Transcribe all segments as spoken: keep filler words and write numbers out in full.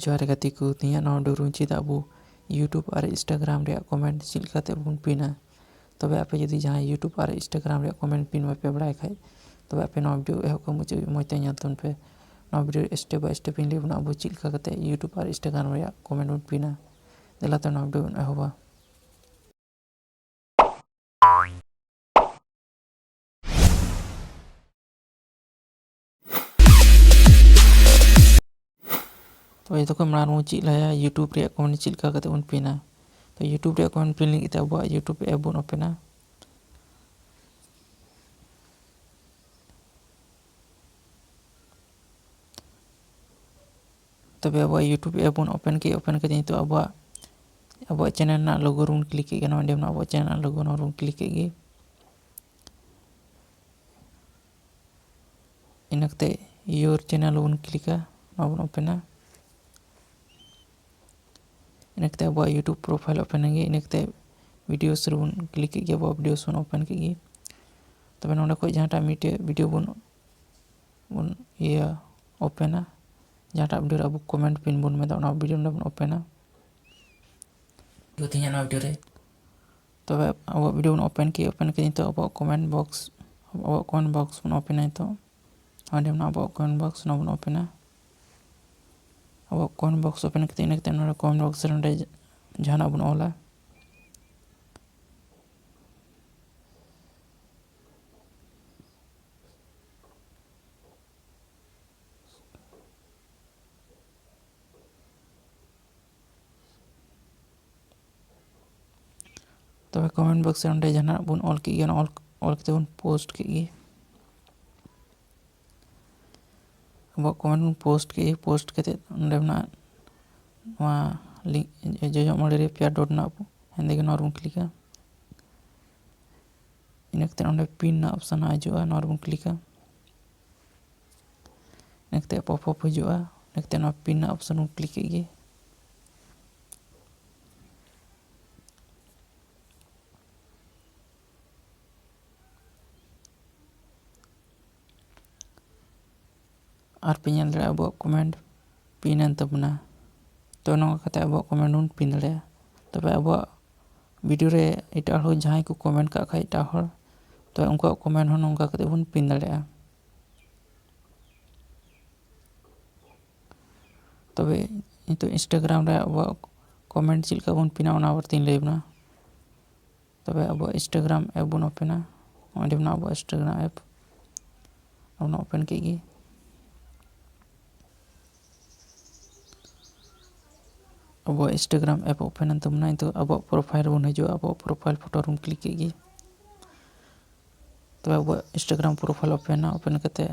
ᱡᱚᱦᱟᱨ ᱜᱟᱛᱮ ᱠᱚ, ᱛᱮᱦᱮᱧᱟᱜ ᱱᱚᱣᱟ video ᱨᱮᱵᱚᱱ ᱪᱮᱫᱟ ᱟᱵᱚ YouTube ᱟᱨ Instagram ᱨᱮᱭᱟᱜ comment ᱪᱮᱫ ᱞᱮᱠᱟᱛᱮ ᱵᱚᱱ ᱯᱤᱱᱟ᱾ ᱛᱚᱵᱮ ᱟᱯᱮ ᱡᱩᱫᱤ ᱡᱟᱦᱟᱸᱭ YouTube ᱟᱨ Instagram ᱨᱮᱭᱟᱜ comment ᱯᱤᱱ ᱵᱟᱯᱮ ᱵᱟᱲᱟᱭ ᱠᱷᱟᱡ, ᱛᱚᱵᱮ ᱟᱯᱮ ᱱᱚᱣᱟ video ᱮᱦᱚᱵ ᱠᱷᱚᱱ ᱢᱩᱪᱟᱹᱫ ᱢᱚᱡᱽ ᱛᱮ ᱧᱮᱞ ᱛᱟᱵᱚᱱ ᱯᱮ᱾ ᱱᱚᱣᱟ video step by step ᱤᱧ ᱞᱟᱹᱭ ᱵᱚᱱᱟ ᱟᱵᱚ ᱪᱮᱫ ᱞᱮᱠᱟ ᱠᱟᱛᱮ YouTube ᱟᱨ Instagram ᱨᱮᱭᱟᱜ comment ᱵᱚᱱ ᱯᱤᱱᱟ᱾ ᱫᱮᱞᱟ ᱛᱚ ᱱᱚᱣᱟ video ᱵᱚᱱ ᱮᱦᱚᱵᱟ᱾ ᱛᱚ ᱡᱚᱛᱚ ᱠᱷᱚᱱ ᱢᱟᱲᱟᱝ ᱨᱮᱵᱚᱱ ᱪᱮᱫ ᱞᱟᱦᱟᱭᱟ YouTube ᱨᱮᱭᱟᱜ comment ᱪᱮᱫ ᱞᱮᱠᱟ ᱠᱟᱛᱮ ᱵᱚᱱ ᱯᱤᱱᱟ᱾ ᱛᱚ YouTube ᱨᱮᱭᱟᱜ comment ᱯᱤᱱ ᱞᱟᱹᱜᱤᱫ ᱛᱮ ᱟᱵᱚᱣᱟᱜ YouTube app ᱵᱚᱱ ᱳᱯᱮᱱᱟ᱾ ᱛᱚᱵᱮ ᱟᱵᱚᱣᱟᱜ YouTube app ᱵᱚᱱ ᱳᱯᱮᱱ ᱠᱮᱫ, ᱳᱯᱮᱱ ᱠᱟᱛᱮ ᱱᱤᱛᱚᱜ ᱟᱵᱚᱣᱟᱜ, ᱟᱵᱚᱣᱟᱜ channel ᱨᱮᱱᱟᱜ logo ᱨᱮᱵᱚᱱ click ᱠᱮᱫ ᱜᱮ, ᱱᱚᱣᱟ ᱚᱸᱰᱮ ᱢᱮᱱᱟᱜᱼᱟ ᱟᱵᱚᱣᱟᱜ channel ᱨᱮᱱᱟᱜ logo, ᱱᱚᱣᱟ ᱨᱮᱵᱚᱱ click ᱠᱮᱫ ᱜᱮ᱾ ᱤᱱᱟᱹ ᱠᱟᱛᱮ your channel ᱵᱚᱱ clickᱟ, ᱱᱚᱣᱟ ᱵᱚᱱ ᱳᱯᱮᱱᱟ᱾ ᱤᱱᱟᱹ ᱠᱟᱛᱮ ᱟᱵᱚᱣᱟᱜ YouTube profile ᱳᱯᱮᱱ ᱮᱱ ᱜᱮ᱾ ᱤᱱᱟᱹ ᱠᱟᱛᱮ videos ᱨᱮᱵᱚᱱ click ᱠᱮᱫ ᱜᱮ, ᱟᱵᱚᱣᱟᱜ videos ᱵᱚᱱ ᱳᱯᱮᱱ ᱠᱮᱫ ᱜᱮ᱾ ᱛᱚᱵᱮ ᱱᱚᱰᱮ ᱠᱷᱚᱱ ᱡᱟᱦᱟᱸᱴᱟᱜ ᱢᱤᱫᱴᱮᱡ video ᱵᱚᱱ, ᱵᱚᱱ ᱤᱭᱟᱹ ᱳᱯᱮᱱᱟ, ᱡᱟᱦᱟᱸᱴᱟᱜ video ᱨᱮ ᱟᱵᱚ comment ᱯᱤᱱ ᱵᱚᱱ ᱢᱮᱱᱫᱟ, ᱚᱱᱟ video ᱱᱚᱰᱮ ᱵᱚᱱ ᱳᱯᱮᱱᱟ᱾ ᱛᱮᱦᱮᱧᱟᱜ ᱱᱚᱣᱟ video ᱨᱮ ᱛᱚᱵᱮ ᱟᱵᱚᱣᱟᱜ video ᱵᱚᱱ ᱳᱯᱮᱱ ᱠᱮᱫ, ᱳᱯᱮᱱ ᱠᱮᱫ ᱱᱤᱛᱚᱜ ᱟᱵᱚᱣᱟᱜ comment box, ᱟᱵᱚᱣᱟᱜ comment box ᱵᱚᱱ ᱳᱯᱮᱱᱟ ᱱᱤᱛᱚᱜ᱾ ᱚᱸᱰᱮ ᱢᱮᱱᱟᱜᱼᱟ ᱟᱵᱚᱣᱟᱜ comment box, ᱚᱱᱟ ᱵᱚᱱ ᱳᱯᱮᱱᱟ᱾ ᱟᱵᱚᱣᱟᱜ comment box ᱳᱯᱮᱱ ᱠᱟᱛᱮ, ᱤᱱᱟᱹ ᱠᱟᱛᱮ ᱱᱚᱰᱮ comment box ᱨᱮ ᱱᱚᱰᱮ ᱡᱟᱦᱟᱱᱟᱜ ᱵᱚᱱ ᱚᱞᱟ᱾ ᱛᱚᱵᱮ comment box ᱨᱮ ᱚᱸᱰᱮ ᱡᱟᱦᱟᱱᱟᱜ ᱵᱚᱱ ᱚᱞ ᱠᱮᱫ ᱜᱮ, ᱚᱱᱟ ᱚᱞ, ᱚᱞ ᱠᱟᱛᱮ ᱵᱚᱱ post ᱠᱮᱫ ᱜᱮ᱾ ᱟᱵᱚᱣᱟᱜ comment ᱵᱚᱱ post ᱠᱮᱫ ᱜᱮ, post ᱠᱟᱛᱮ ᱚᱸᱰᱮ ᱢᱮᱱᱟᱜ ᱱᱚᱣᱟ link, ᱡᱚᱡᱚᱢ ᱟᱲᱮ ᱨᱮ ᱯᱮᱭᱟ dot ᱨᱮᱱᱟᱜ ᱦᱮᱸᱫᱮ ᱜᱮ, ᱱᱚᱣᱟ ᱨᱮᱵᱚᱱ clickᱟ᱾ ᱤᱱᱟᱹ ᱠᱟᱛᱮ ᱚᱸᱰᱮ pin ᱨᱮᱱᱟᱜ option ᱦᱤᱡᱩᱜᱼᱟ, ᱱᱚᱣᱟ ᱨᱮᱵᱚᱱ clickᱟ᱾ ᱤᱱᱟᱹ ᱠᱟᱛᱮ pop up ᱦᱤᱡᱩᱜᱼᱟ, ᱤᱱᱟᱹ ᱠᱟᱛᱮ ᱱᱚᱣᱟ pin ᱨᱮᱱᱟᱜ option ᱵᱚᱱ click ᱠᱮᱫ ᱜᱮ᱾ ᱟᱨ ᱯᱮ ᱧᱮᱞ ᱫᱟᱲᱮᱭᱟᱜᱼᱟ ᱟᱵᱚᱣᱟᱜ comment ᱯᱤᱱ ᱮᱱ ᱛᱟᱵᱚᱱᱟ᱾ ᱛᱚ ᱱᱚᱝᱠᱟ ᱠᱟᱛᱮ ᱟᱵᱚᱣᱟᱜ ᱠᱚᱢᱮᱱᱴ ᱵᱚᱱ ᱯᱤᱱ ᱫᱟᱲᱮᱭᱟᱜᱼᱟ᱾ ᱛᱚᱵᱮ ᱟᱵᱚᱣᱟᱜ ᱵᱷᱤᱰᱤᱭᱳ ᱨᱮ ᱮᱴᱟᱜ ᱦᱚᱲ ᱡᱟᱦᱟᱸᱭ ᱠᱚ ᱠᱚᱢᱮᱱᱴ ᱠᱟᱜ ᱠᱷᱟᱡ ᱮᱴᱟᱜ ᱦᱚᱲ, ᱛᱚ ᱩᱱᱠᱩᱣᱟᱜ ᱠᱚᱢᱮᱱᱴ ᱦᱚᱸ ᱱᱚᱝᱠᱟ ᱠᱟᱛᱮ ᱵᱚᱱ ᱯᱤᱱ ᱫᱟᱲᱮᱭᱟᱜᱼᱟ᱾ ᱛᱚᱵᱮ ᱱᱤᱛᱚᱜ ᱤᱱᱥᱴᱟᱜᱨᱟᱢ ᱨᱮ ᱟᱵᱚᱣᱟᱜ ᱠᱚᱢᱮᱱᱴ ᱪᱮᱫ ᱞᱮᱠᱟ ᱵᱚᱱ ᱯᱤᱱᱟ ᱚᱱᱟ ᱵᱟᱨᱮᱛᱮᱧ ᱞᱟᱹᱭ ᱟᱵᱚᱱᱟ᱾ ᱛᱚᱵᱮ ᱟᱵᱚᱣᱟᱜ ᱤᱱᱥᱴᱟᱜᱨᱟᱢ ᱮᱯ ᱵᱚᱱ ᱳᱯᱮᱱᱟ᱾ ᱚᱸᱰᱮ ᱢᱮᱱᱟᱜᱼᱟ ᱟᱵᱚᱣᱟᱜ ᱤᱱᱥᱴᱟᱜᱨᱟᱢ ᱮᱯ, ᱵᱚᱱ ᱳᱯᱮᱱ ᱠᱮᱫ ᱜᱮ᱾ ᱟᱵᱚᱣᱟᱜ ᱤᱱᱥᱴᱟᱜᱨᱟᱢ ᱮᱯ ᱳᱯᱮᱱ ᱮᱱ ᱛᱟᱵᱚᱱᱟ᱾ ᱱᱤᱛᱚᱜ ᱟᱵᱚᱣᱟᱜ ᱯᱨᱚᱯᱷᱟᱭᱤᱞ ᱨᱮᱵᱚᱱ ᱦᱤᱡᱩᱜᱼᱟ, ᱟᱵᱚᱣᱟᱜ ᱯᱨᱚᱯᱷᱟᱭᱤᱞ ᱯᱷᱳᱴᱳ ᱨᱮᱵᱚᱱ ᱠᱞᱤᱠ ᱠᱮᱫ ᱜᱮ᱾ ᱛᱚᱵᱮ ᱟᱵᱚᱣᱟᱜ ᱤᱱᱥᱴᱟᱜᱨᱟᱢ ᱯᱨᱚᱯᱷᱟᱭᱤᱞ ᱳᱯᱮᱱᱟ᱾ ᱳᱯᱮᱱ ᱠᱟᱛᱮ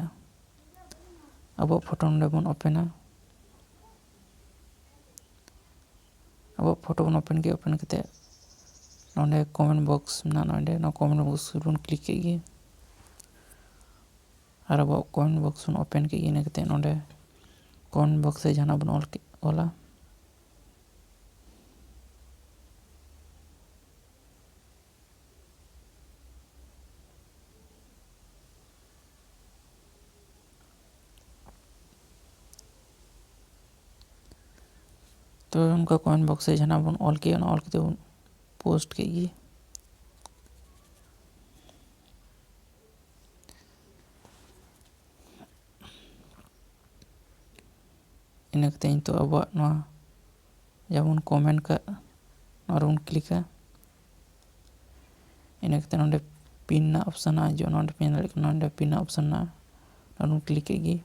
ᱟᱵᱚᱣᱟᱜ ᱯᱷᱳᱴᱳ ᱱᱚᱰᱮ ᱵᱚᱱ ᱳᱯᱮᱱᱟ᱾ ᱟᱵᱚᱣᱟᱜ ᱯᱷᱳᱴᱳ ᱵᱚᱱ ᱳᱯᱮᱱ ᱠᱮᱫ, ᱳᱯᱮᱱ ᱠᱟᱛᱮ ᱱᱚᱰᱮ ᱠᱚᱢᱮᱱᱴ ᱵᱚᱠᱥ ᱢᱮᱱᱟᱜᱼᱟ, ᱱᱚᱰᱮ ᱱᱚᱣᱟ ᱠᱚᱢᱮᱱᱴ ᱵᱚᱠᱥ ᱨᱮᱵᱚᱱ ᱠᱞᱤᱠ ᱠᱮᱫ ᱜᱮ᱾ ᱟᱨ ᱟᱵᱚᱣᱟᱜ ᱠᱚᱢᱮᱱᱴ ᱵᱚᱠᱥ ᱵᱚᱱ ᱳᱯᱮᱱ ᱠᱮᱫ ᱜᱮ᱾ ᱤᱱᱟᱹ ᱠᱟᱛᱮ ᱱᱚᱰᱮ ᱠᱚᱢᱮᱱᱴ ᱵᱚᱠᱥ ᱨᱮ ᱡᱟᱦᱟᱱᱟᱜ ᱵᱚᱱ ᱚᱞ ᱠᱮ-, ᱚᱞᱟ᱾ ᱛᱚ ᱚᱱᱠᱟ ᱠᱚᱢᱮᱱᱴ ᱵᱚᱠᱥ ᱨᱮ ᱡᱟᱦᱟᱱᱟᱜ ᱵᱚᱱ ᱚᱞ ᱠᱮᱫ, ᱚᱱᱟ ᱚᱞ ᱠᱟᱛᱮ ᱵᱚᱱ ᱯᱳᱥᱴ ᱠᱮᱫ ᱜᱮ᱾ ᱤᱱᱟᱹ ᱠᱟᱛᱮ ᱱᱤᱛᱚᱜ ᱟᱵᱚᱣᱟᱜ ᱱᱚᱣᱟ ᱡᱟᱦᱟᱸ ᱵᱚᱱ ᱠᱚᱢᱮᱱᱴ ᱠᱟᱜ, ᱱᱚᱣᱟ ᱨᱮᱵᱚᱱ ᱠᱞᱤᱠᱟ᱾ ᱤᱱᱟᱹ ᱠᱟᱛᱮ ᱱᱚᱰᱮ ᱯᱤᱱ ᱨᱮᱱᱟᱜ ᱚᱯᱥᱮᱱ ᱦᱤᱡᱩᱜᱼᱟ, ᱱᱚᱰᱮ ᱯᱮ ᱧᱮᱞ ᱫᱟᱲᱮᱭᱟᱜ ᱠᱟᱱᱟ, ᱱᱚᱰᱮ ᱯᱤᱱ ᱨᱮᱱᱟᱜ ᱚᱯᱥᱮᱱ ᱢᱮᱱᱟᱜᱼᱟ, ᱱᱚᱰᱮ ᱵᱚᱱ ᱠᱞᱤᱠ ᱠᱮᱫ ᱜᱮ᱾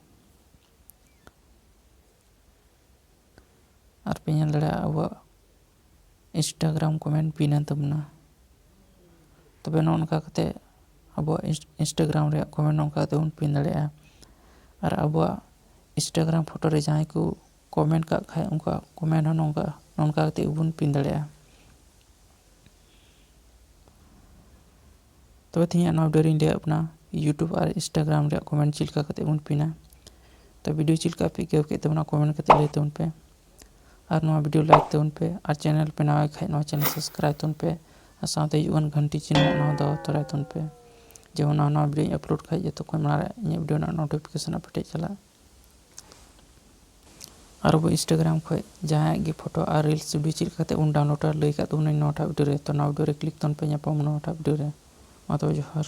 ᱟᱨ ᱯᱮ ᱧᱮᱞ ᱫᱟᱲᱮᱭᱟᱜᱼᱟ ᱟᱵᱚᱣᱟᱜ ᱤᱱᱥᱴᱟᱜᱨᱟᱢ ᱠᱚᱢᱮᱱᱴ ᱯᱤᱱ ᱮᱱ ᱛᱟᱵᱚᱱᱟ᱾ ᱛᱚᱵᱮ ᱱᱚᱜᱼᱚ ᱱᱚᱝᱠᱟ ᱠᱟᱛᱮ ᱟᱵᱚᱣᱟᱜ ᱤᱱᱥ-, ᱤᱱᱥᱴᱟᱜᱨᱟᱢ ᱨᱮᱭᱟᱜ ᱠᱚᱢᱮᱱᱴ ᱱᱚᱝᱠᱟ ᱠᱟᱛᱮ ᱵᱚᱱ ᱯᱤᱱ ᱫᱟᱲᱮᱭᱟᱜᱼᱟ᱾ ᱟᱨ ᱟᱵᱚᱣᱟᱜ ᱤᱱᱥᱴᱟᱜᱨᱟᱢ ᱯᱷᱳᱴᱳ ᱨᱮ ᱡᱟᱦᱟᱸᱭ ᱠᱚ ᱠᱚᱢᱮᱱᱴ ᱠᱟᱜ ᱠᱷᱟᱡ ᱩᱱᱠᱩᱣᱟᱜ ᱠᱚᱢᱮᱱᱴ ᱦᱚᱸ ᱱᱚᱝᱠᱟ, ᱱᱚᱝᱠᱟ ᱠᱟᱛᱮ ᱜᱮᱵᱚᱱ ᱯᱤᱱ ᱫᱟᱲᱮᱭᱟᱜᱼᱟ᱾ ᱛᱚᱵᱮ ᱛᱮᱦᱮᱧᱟᱜ ᱱᱚᱣᱟ ᱵᱷᱤᱰᱤᱭᱳ ᱨᱤᱧ ᱞᱟᱹᱭᱟᱫ ᱵᱚᱱᱟ YouTube ᱟᱨ Instagram ᱨᱮᱭᱟᱜ ᱠᱚᱢᱮᱱᱴ ᱪᱮᱫ ᱞᱮᱠᱟ ᱠᱟᱛᱮ ᱵᱚᱱ ᱯᱤᱱᱟ᱾ ᱛᱚ ᱵᱷᱤᱰᱤᱭᱳ ᱪᱮᱫ ᱞᱮᱠᱟ ᱯᱮ ᱟᱹᱭᱠᱟᱹᱣ ᱠᱮᱫ ᱛᱟᱵᱚᱱᱟ ᱠᱚᱢᱮᱱᱴ ᱠᱟᱛᱮ ᱞᱟᱹᱭ ᱛᱟᱵᱚᱱ ᱯᱮ᱾ ᱟᱨ ᱱᱚᱣᱟ ᱵᱷᱤᱰᱤᱭᱳ ᱞᱟᱭᱤᱠ ᱛᱟᱵᱚᱱ ᱯᱮ, ᱟᱨ ᱪᱮᱱᱮᱞ ᱯᱮ ᱱᱟᱣᱟ ᱠᱷᱟᱡ ᱱᱚᱣᱟ ᱪᱮᱱᱮᱞ ᱥᱟᱵᱥᱠᱨᱟᱭᱤᱵ ᱛᱟᱵᱚᱱ ᱯᱮ, ᱟᱨ ᱥᱟᱶᱛᱮ ᱦᱤᱡᱩᱜ ᱠᱟᱱ ᱜᱷᱟᱱᱴᱤ ᱪᱤᱱᱦᱟᱹ ᱚᱱᱟ ᱦᱚᱸ ᱫᱟᱵᱟᱣ ᱛᱚᱨᱟᱭ ᱛᱟᱵᱚᱱ ᱯᱮ, ᱡᱮᱢᱚᱱ ᱱᱟᱣᱟ ᱱᱟᱣᱟ ᱵᱷᱤᱰᱤᱭᱳᱧ ᱟᱯᱞᱳᱰ ᱠᱷᱟᱡ ᱡᱚᱛᱚ ᱠᱷᱚᱱ ᱢᱟᱲᱟᱝ ᱨᱮ ᱤᱧᱟᱹᱜ ᱵᱷᱤᱰᱤᱭᱳ ᱨᱮᱱᱟᱜ ᱱᱳᱴᱤᱯᱷᱤᱠᱮᱥᱚᱱ ᱟᱯᱮ ᱴᱷᱮᱡ ᱪᱟᱞᱟᱜ᱾ ᱟᱨ ᱟᱵᱚ Instagram ᱠᱷᱚᱱ ᱡᱟᱦᱟᱸᱭᱟᱜ ᱜᱮ ᱯᱷᱳᱴᱳ ᱟᱨ ᱨᱤᱞᱥ ᱵᱷᱤᱰᱤᱭᱳ ᱪᱮᱫ ᱞᱮᱠᱟᱛᱮ ᱵᱚᱱ ᱰᱟᱣᱩᱱᱞᱳᱰᱟ, ᱞᱟᱹᱭ ᱠᱟᱜ ᱛᱟᱵᱚᱱᱟᱹᱧ ᱱᱚᱣᱟᱴᱟᱜ ᱵᱷᱤᱰᱤᱭᱳ ᱨᱮ᱾ ᱛᱚ ᱱᱚᱣᱟ ᱵᱷᱤᱰᱤᱭᱳ ᱨᱮ ᱠᱞᱤᱠ ᱛᱟᱵᱚᱱ ᱯᱮ, ᱧᱟᱯᱟᱢ ᱱᱚᱣᱟᱴᱟᱜ ᱵᱷᱤᱰᱤᱭᱳ ᱨᱮ᱾ ᱢᱟ ᱛᱚᱵᱮ ᱡᱚᱦᱟᱨ᱾